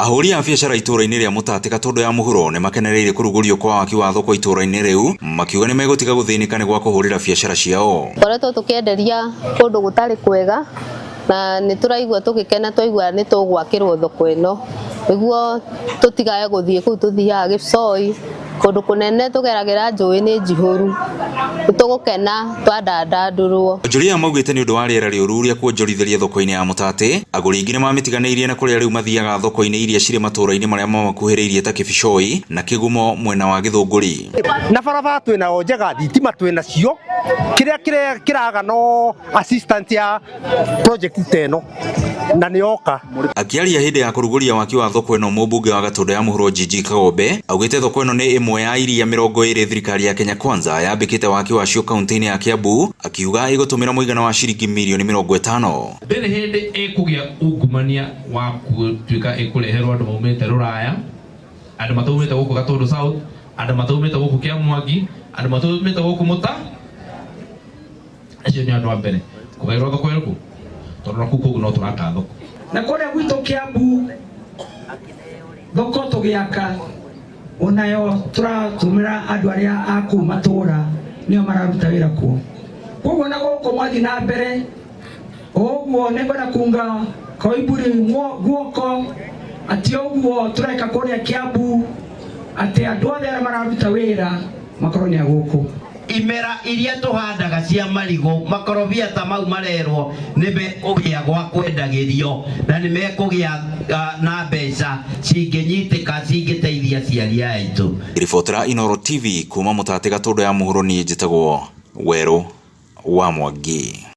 Ahũri a biacara itũũra-inĩ rĩa Mũtatĩ Gatũndũ ya Mũhuro nĩ makenereire kũrugũrio kwa waki wa thoko itũũra-inĩ rĩu makiuga nĩ megũtiga gũthĩnĩka nĩ gwa kũhũrĩra biacara ciao. Tũkoretwo tũkĩenderia kũndũ gũtarĩ kwega na nĩ tũraigua tũgĩkena twaigua nĩ tũgwakĩrwo thoko ĩno nĩguo tũtigae gũthiĩ kũu tũthiaga Gĩbcoi kũndũ kũnene tũgeragĩra njũĩ nĩ njihũru nĩ tũgũkena twandandandũrwo. Onjoria aya maugĩte nĩ ũndũ wa rĩera rĩũru rĩa kuonjorithĩria thoko-inĩ ya Mũtatĩ, agũri aingĩ nĩmamĩtiganĩirie na kũrĩa rĩu mathiaga thoko-inĩ iria cirĩ matũũra-inĩ marĩa mamakuhĩrĩirie ta Kĩbicoi na Kĩgumo mwena wa Gĩthũngũri. Na barabara twĩ nayo njega, thitima twĩ nacio, kĩrĩa kĩraga no assistant ya project ta ĩno na nĩ yoka. Akĩaria hĩndĩ ya kũrugũria waki wa thoko ĩno mũmbunge wa Gatũndũ ya Mũhuro Gigi Kagombe augĩte thoko ĩno nĩ ĩmwe ya iria 20 thirikari ya Kenya Kwanza yambĩkĩte waki wacio kauntĩ-inĩ ya Kiambu akiuga ĩgũtũmĩra mũigana wa ciringi mirioni 50. Ndĩrĩ hĩndĩ ĩkũgĩa ungumania wa gũtuĩka ĩkũreherwo andũ maumĩte rũraya, andũ mataumĩte gũkũ Gatũndũ South, andũ mataumĩte gũkũ Kĩamwangi, andũ mataumĩte gũkũ Mũta. Acio nĩ andũ a mbere kũgaĩrwo thoko ĩrĩkũ? Tondũ nakuo kũu no tũraka thoko. Na kũrĩa gwitũ Kiambu thoko tũgĩaka onayo tũratũmĩra andũ arĩa a kũu matũra nĩo mararuta wĩra kuo. Koguo na gũkũ mwathiĩ na mbere ũguo nĩngwenda kunga Koimburi guoko atĩ ũguo tũreka kũrĩa Kiambu atĩ andũ othe arĩa mararuta wĩra makorwo nĩ a gũkũ. Imera iria tũhandaga cia marigũ, makorobia ta mau marerwo nĩ mekũgĩa gwa kwendagĩrio na nĩ mekũgĩa na mbeca cingĩnyitĩka cingĩteithia aciari aya aitũ. Ngĩribotera Inooro TV kuma Mũtatĩ Gatũndũ ya Mũhuro niĩ njĩtagwo Werũ wa Mwangi.